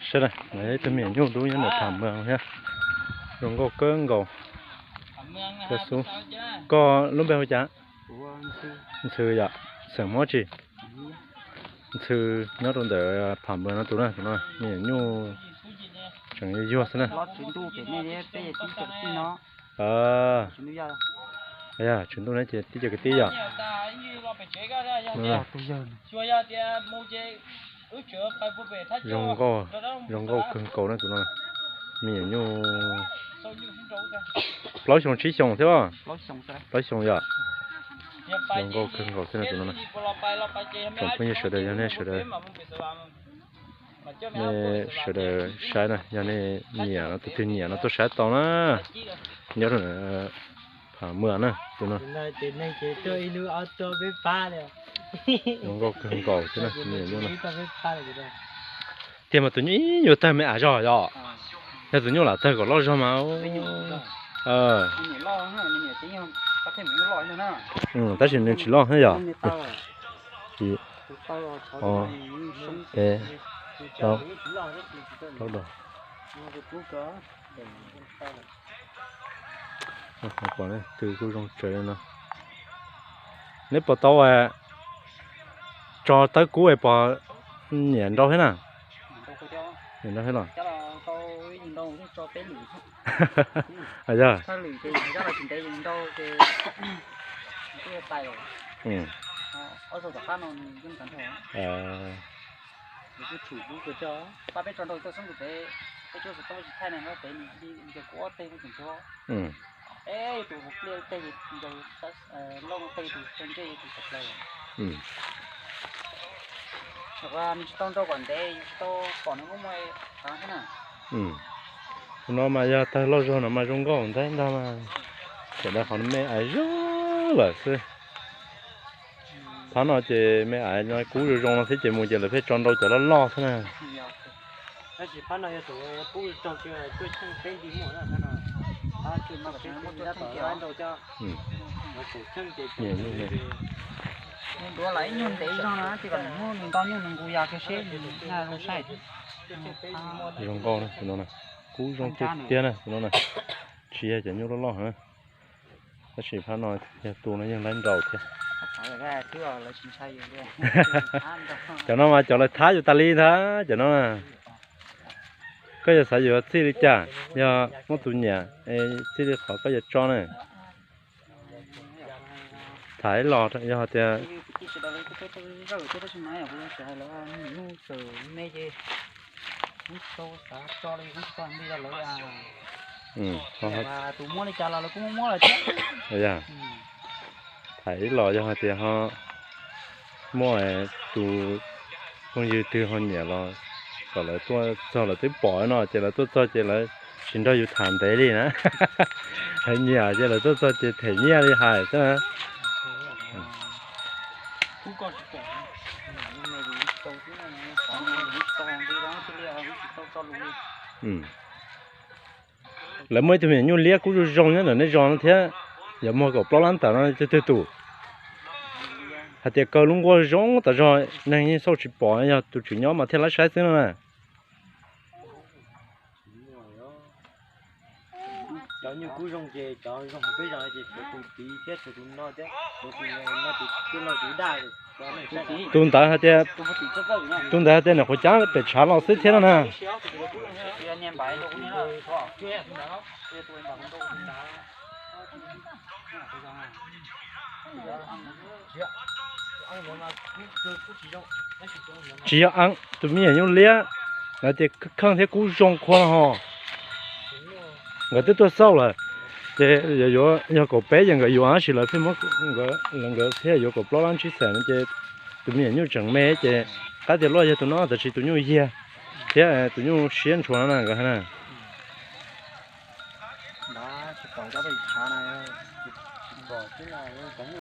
Saib na, ib tug me nyuam nyuj dub nyob ntawm Pham Mws thiab. Zoo nkauj kawg nkaus. Koj lub npe hu cas? Ntxhw yom, xeem Hmoob tsi? Ntxhw, nyob rau ntawm Pham Mws no tus na, tus no me nyuam nyuj tseem yuag yuag xwb na. Tswv Ntuj ne ces tib co kwv tib yom. Zoo nkauj, zoo nkauj kawg nkaus na tus no. Me nyuam nyuj plaub xyoo tsib xyoos thiab os. Plaub xyoo yom. Zoo nkauj kawg nkaus thiab na tus no na. Tsoom phooj ywg sawv daws, yog nej sawv daws, nej sawv daws saib na, yog nej nyiam no, tus twg nyiam no tuaj saib tau na. Nyob rau Pham Mws na tus no. Zoo nkauj kawg nkaus thiab na, me nyuam nyuj na. Tiag mas tus nyuj ib nyuag tawg me av zog yom. Yog tus nyuj lam tawg kom loj zog mas. Tab sis nws tsis loj thiab yom. Twb kuj zoo tsawv li no. Neb puas tau tso tawb kub es puas nyiam nrau thiab na? Nyiam nrau thiab los? Yog. Tus no mas yog tawg loj zog no mas zoo nkauj ntag ntag mas. Tam sim no qhov no me aiv zog lawm xwb. Phab no ces me aiv no kub zoo zoo no thiab ces mus ces lawv pheej tso nrau cov loj loj xwb na. Zoo nkauj na tus no na, kub zoo tiag tiag na tus no na. Tsis yog cov nyuj loj loj na, tab sis phab no yog tu no yeej laib nraus thiab. Cov no mas cov lawv thab yus tas li ntag cov no. Koj yog xav yuav txij li cas, yog muab tus nyiam, txij li qhov koj yuav tso na. Tham ib los yog hais tias tham ib los yog hais tias ho muaj tus phooj ywg twg ho nyiam los kom lawv tuaj txog lawv twb pom no ces lawv tuaj txog ces lawv tsis nrog yus tham ntev li na. Hais nyiam ces lawv tuaj txog ces them nyiaj li hais xwb na. Lawv muaj ib tug me nyuam nyuj liab kub zoo zoo nyob ntawm nej zos no thiab, yuav muag kaum plaub lab ntawm no twg twg tus. Hais tias kaw lub nkuaj zoo tas zog neeg yeej xauj tsis pom, yog tus tswv nyob mas thiaj laib saib xwb no na. Tus ntawd hais tias, tus ntawd hais tias nws quav cab pem tshav los xwb thiab no na. Tsis yog eeb, tus me nyuam nyuj liab, lawv tias kheej thiab kub zoo khuab ho. Nkawd twb tuaj xauj lawm, ces yog kaum peb ces nkawd yuav tab sis lawv pheej muab nkawd thiaj yuav kaum plaub lab tsib xees no ces tus me nyuam nyuj tseem me ces qab tias luaj yog tus no tab sis tus nyuj yiag thiab tus nyuj siab ntshua no na nkawd hais na.